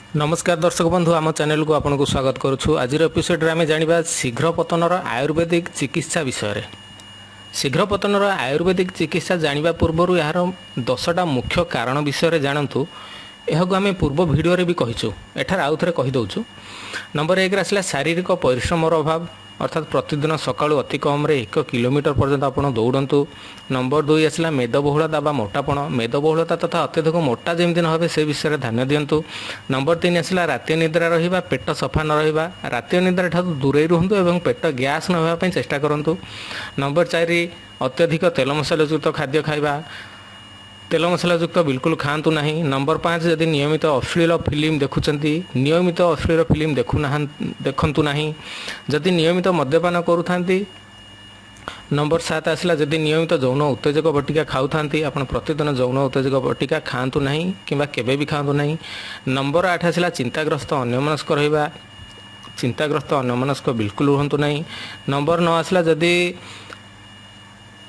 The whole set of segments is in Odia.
ନମସ୍କାର ଦର୍ଶକ ବନ୍ଧୁ, ଆମ ଚ୍ୟାନେଲକୁ ଆପଣଙ୍କୁ ସ୍ୱାଗତ କରୁଛୁ। ଆଜିର ଏପିସୋଡ଼ରେ ଆମେ ଜାଣିବା ଶୀଘ୍ର ପତନର ଆୟୁର୍ବେଦିକ ଚିକିତ୍ସା ବିଷୟରେ। ଶୀଘ୍ର ପତନର ଆୟୁର୍ବେଦିକ ଚିକିତ୍ସା ଜାଣିବା ପୂର୍ବରୁ ଏହାର 10ଟା ମୁଖ୍ୟ କାରଣ ବିଷୟରେ ଜାଣନ୍ତୁ। ଏହାକୁ ଆମେ ପୂର୍ବ ଭିଡ଼ିଓରେ ବି କହିଛୁ, ଏଠାରେ ଆଉ ଥରେ କହିଦେଉଛୁ। ନମ୍ବର 1ରେ ଆସିଲା ଶାରୀରିକ ପରିଶ୍ରମର ଅଭାବ, ଅର୍ଥାତ୍ ପ୍ରତିଦିନ ସକାଳୁ ଅତି କମ୍ରେ 1 କିଲୋମିଟର ପର୍ଯ୍ୟନ୍ତ ଆପଣ ଦୌଡ଼ନ୍ତୁ। ନମ୍ବର 2 ଆସିଲା ମେଦବହୁଳତା ବା ମୋଟାପଣ। ମେଦବହୁଳତା ତଥା ଅତ୍ୟଧିକ ମୋଟା ଯେମିତି ନ ହେବେ ସେ ବିଷୟରେ ଧ୍ୟାନ ଦିଅନ୍ତୁ। ନମ୍ବର 3 ଆସିଲା ରାତି ନିଦ୍ରା ରହିବା, ପେଟ ସଫା ନ ରହିବା। ରାତି ନିଦ୍ରା ଠାରୁ ଦୂରେଇ ରୁହନ୍ତୁ ଏବଂ ପେଟ ଗ୍ୟାସ୍ ନ ହେବା ପାଇଁ ଚେଷ୍ଟା କରନ୍ତୁ। ନମ୍ବର 4 ଅତ୍ୟଧିକ ତେଲ ମସଲାଯୁକ୍ତ ଖାଦ୍ୟ ଖାଇବା। ତେଲ ମସଲାଯୁକ୍ତ ବିଲକୁଲ ଖାଆନ୍ତୁ ନାହିଁ। ନମ୍ବର 5 ଯଦି ନିୟମିତ ଅଶ୍ଳୀଳ ଫିଲ୍ମ ଦେଖୁଛନ୍ତି, ନିୟମିତ ଅଶ୍ଳୀଳ ଫିଲ୍ମ ଦେଖନ୍ତୁ ନାହିଁ। ଯଦି ନିୟମିତ ମଦ୍ୟପାନ କରୁଥାନ୍ତି। ନମ୍ବର 7 ଆସିଲା ଯଦି ନିୟମିତ ଯୌନ ଉତ୍ତେଜକ ବଟିକା ଖାଉଥାନ୍ତି, ଆପଣ ପ୍ରତିଦିନ ଯୌନ ଉତ୍ତେଜକ ବଟିକା ଖାଆନ୍ତୁ ନାହିଁ କିମ୍ବା କେବେ ବି ଖାଆନ୍ତୁ ନାହିଁ। ନମ୍ବର 8 ଆସିଲା ଚିନ୍ତାଗ୍ରସ୍ତ ଅନ୍ୟମନସ୍କ ରହିବା। ଚିନ୍ତାଗ୍ରସ୍ତ ଅନ୍ୟମନସ୍କ ବିଲକୁଲ ରୁହନ୍ତୁ ନାହିଁ। ନମ୍ବର 9 ଆସିଲା ଯଦି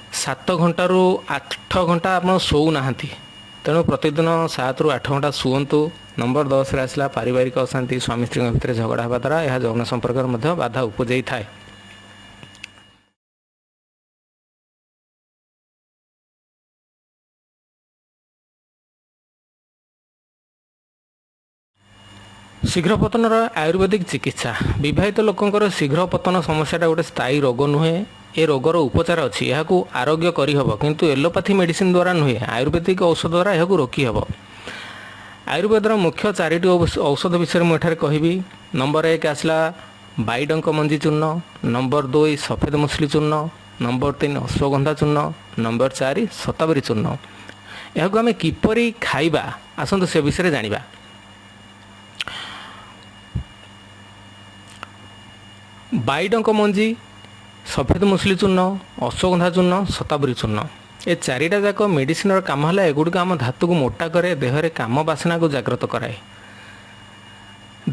7 ଘଣ୍ଟାରୁ 8 ଘଣ୍ଟା ଆପଣ ଶୋଉନାହାନ୍ତି, ତେଣୁ ପ୍ରତିଦିନ 7ରୁ 8 ଘଣ୍ଟା ଶୁଅନ୍ତୁ। ନମ୍ବର 10ରେ ଆସିଲା ପାରିବାରିକ ଅଶାନ୍ତି, ସ୍ୱାମୀ ସ୍ତ୍ରୀଙ୍କ ଭିତରେ ଝଗଡ଼ା ହେବା ଦ୍ୱାରା ଏହା ଯୌନ ସମ୍ପର୍କରେ ମଧ୍ୟ ବାଧା ଉପୁଜାଇଥାଏ। ଶୀଘ୍ର ପତନର ଆୟୁର୍ବେଦିକ ଚିକିତ୍ସା। ବିବାହିତ ଲୋକଙ୍କର ଶୀଘ୍ର ପତନ ସମସ୍ୟାଟା ଗୋଟେ ସ୍ଥାୟୀ ରୋଗ ନୁହେଁ। ଏ ରୋଗର ଉପଚାର ଅଛି, ଏହାକୁ ଆରୋଗ୍ୟ କରିହେବ, କିନ୍ତୁ ଏଲୋପାଥି ମେଡ଼ିସିନ ଦ୍ୱାରା ନୁହେଁ, ଆୟୁର୍ବେଦିକ ଔଷଧ ଦ୍ୱାରା ଏହାକୁ ରୋକିହେବ। ଆୟୁର୍ବେଦର ମୁଖ୍ୟ 4ଟି ଔଷଧ ବିଷୟରେ ମୁଁ ଏଠାରେ କହିବି। ନମ୍ବର 1 ଆସିଲା ବାଇଡଙ୍କ ମଞ୍ଜି ଚୂର୍ଣ୍ଣ, ନମ୍ବର 2 ସଫେଦ ମୁସଲି ଚୂର୍ଣ୍ଣ, ନମ୍ବର 3 ଅଶ୍ୱଗନ୍ଧା ଚୂର୍ଣ୍ଣ, ନମ୍ବର 4 ଶତାବରୀ ଚୂର୍ଣ୍ଣ। ଏହାକୁ ଆମେ କିପରି ଖାଇବା ଆସନ୍ତୁ ସେ ବିଷୟରେ ଜାଣିବା। ବାଇଡଙ୍କ ମଞ୍ଜି, ସଫେଦ ମୁସଲି ଚୂର୍ଣ୍ଣ, ଅଶ୍ୱଗନ୍ଧା ଚୂର୍ଣ୍ଣ, ଶତାବରୀ ଚୂର୍ଣ୍ଣ, ଏ 4ଟା ଯାକ ମେଡ଼ିସିନର କାମ ହେଲା ଏଗୁଡ଼ିକ ଆମ ଧାତୁକୁ ମୋଟା କରେ, ଦେହରେ କାମ ବାସନାକୁ ଜାଗ୍ରତ କରାଏ,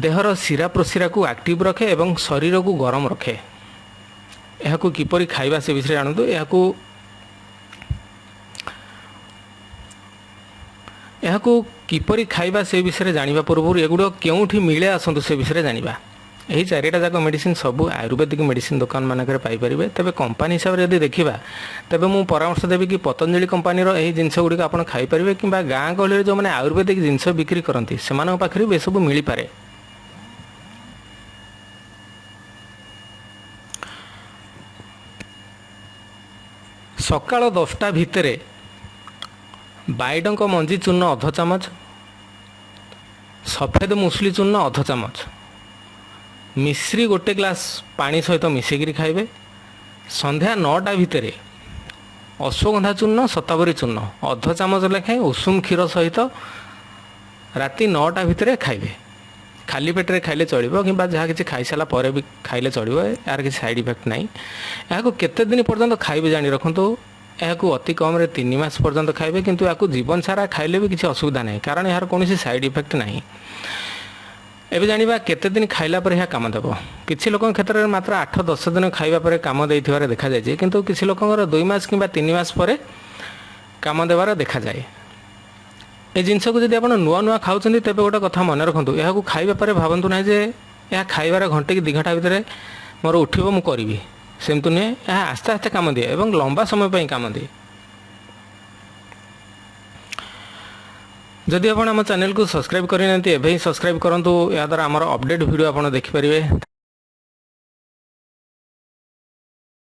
ଦେହର ଶିରା ପ୍ରଶିରାକୁ ଆକ୍ଟିଭ ରଖେ ଏବଂ ଶରୀରକୁ ଗରମ ରଖେ। ଏହାକୁ କିପରି ଖାଇବା ସେ ବିଷୟରେ ଜାଣନ୍ତୁ। ଏହାକୁ କିପରି ଖାଇବା ସେ ବିଷୟରେ ଜାଣିବା ପୂର୍ବରୁ ଏଗୁଡ଼ିକ କେଉଁଠି ମିଳେ ଆସନ୍ତୁ ସେ ବିଷୟରେ ଜାଣିବା। ଏହି 4ଟା ଯାକ ମେଡ଼ିସିନ ସବୁ ଆୟୁର୍ବେଦିକ ମେଡ଼ିସିନ ଦୋକାନ ମାନଙ୍କରେ ପାଇପାରିବେ। ତେବେ କମ୍ପାନୀ ହିସାବରେ ଯଦି ଦେଖିବା, ତେବେ ମୁଁ ପରାମର୍ଶ ଦେବି କି ପତଞ୍ଜଳି କମ୍ପାନୀର ଏହି ଜିନିଷ ଗୁଡ଼ିକ ଆପଣ ଖାଇପାରିବେ, କିମ୍ବା ଗାଁ ଗହଳିରେ ଯେଉଁମାନେ ଆୟୁର୍ବେଦିକ ଜିନିଷ ବିକ୍ରି କରନ୍ତି ସେମାନଙ୍କ ପାଖରେ ବି ଏସବୁ ମିଳିପାରେ। ସକାଳ 10ଟା ଭିତରେ ବାଇଡଙ୍କ ମଞ୍ଜି ଚୂର୍ଣ୍ଣ ଅଧ ଚାମଚ, ସଫେଦ ମୁସଲି ଚୂର୍ଣ୍ଣ ଅଧ ଚାମଚ ମିଶ୍ରି ଗୋଟେ ଗ୍ଲାସ୍ ପାଣି ସହିତ ମିଶେଇକିରି ଖାଇବେ। ସନ୍ଧ୍ୟା 9ଟା ଭିତରେ ଅଶ୍ୱଗନ୍ଧା ଚୂର୍ଣ୍ଣ, ଶତାବରୀ ଚୂର୍ଣ୍ଣ ଅଧ ଚାମଚ ଲେଖାଏଁ ଉଷୁମ କ୍ଷୀର ସହିତ ରାତି 9ଟା ଭିତରେ ଖାଇବେ। ଖାଲି ପେଟରେ ଖାଇଲେ ଚଳିବ, କିମ୍ବା ଯାହା କିଛି ଖାଇସାରିଲା ପରେ ବି ଖାଇଲେ ଚଳିବ, ଏହାର କିଛି ସାଇଡ଼୍ ଇଫେକ୍ଟ ନାହିଁ। ଏହାକୁ କେତେ ଦିନ ପର୍ଯ୍ୟନ୍ତ ଖାଇବେ ଜାଣି ରଖନ୍ତୁ। ଏହାକୁ ଅତି କମ୍ରେ 3 ମାସ ପର୍ଯ୍ୟନ୍ତ ଖାଇବେ, କିନ୍ତୁ ଏହାକୁ ଜୀବନ ସାରା ଖାଇଲେ ବି କିଛି ଅସୁବିଧା ନାହିଁ, କାରଣ ଏହାର କୌଣସି ସାଇଡ଼୍ ଇଫେକ୍ଟ ନାହିଁ। ଏବେ ଜାଣିବା କେତେ ଦିନ ଖାଇଲା ପରେ ଏହା କାମ ଦେବ। କିଛି ଲୋକଙ୍କ କ୍ଷେତ୍ରରେ ମାତ୍ର 8-10 ଦିନ ଖାଇବା ପରେ କାମ ଦେଇଥିବାର ଦେଖାଯାଇଛି, କିନ୍ତୁ କିଛି ଲୋକଙ୍କର 2 ମାସ କିମ୍ବା 3 ମାସ ପରେ କାମ ଦେବାର ଦେଖାଯାଏ। ଏ ଜିନିଷକୁ ଯଦି ଆପଣ ନୂଆ ନୂଆ ଖାଉଛନ୍ତି ତେବେ ଗୋଟେ କଥା ମନେ ରଖନ୍ତୁ, ଏହାକୁ ଖାଇବା ପରେ ଭାବନ୍ତୁ ନାହିଁ ଯେ ଏହା ଖାଇବାର ଘଣ୍ଟେ କି 2 ଘଣ୍ଟା ଭିତରେ ମୋର ଉଠିବ ମୁଁ କରିବି, ସେମିତି ନୁହେଁ। ଏହା ଆସ୍ତେ ଆସ୍ତେ କାମ ଦିଏ ଏବଂ ଲମ୍ବା ସମୟ ପାଇଁ କାମ ଦିଏ। ଯଦି ଆପଣ ଆମ ଚ୍ୟାନେଲକୁ ସବସ୍କ୍ରାଇବ୍ କରିନାହାନ୍ତି ଏବେ ହିଁ ସବସ୍କ୍ରାଇବ୍ କରନ୍ତୁ, ଏହାଦ୍ୱାରା ଆମର ଅପଡ଼େଟ୍ ଭିଡ଼ିଓ ଆପଣ ଦେଖିପାରିବେ।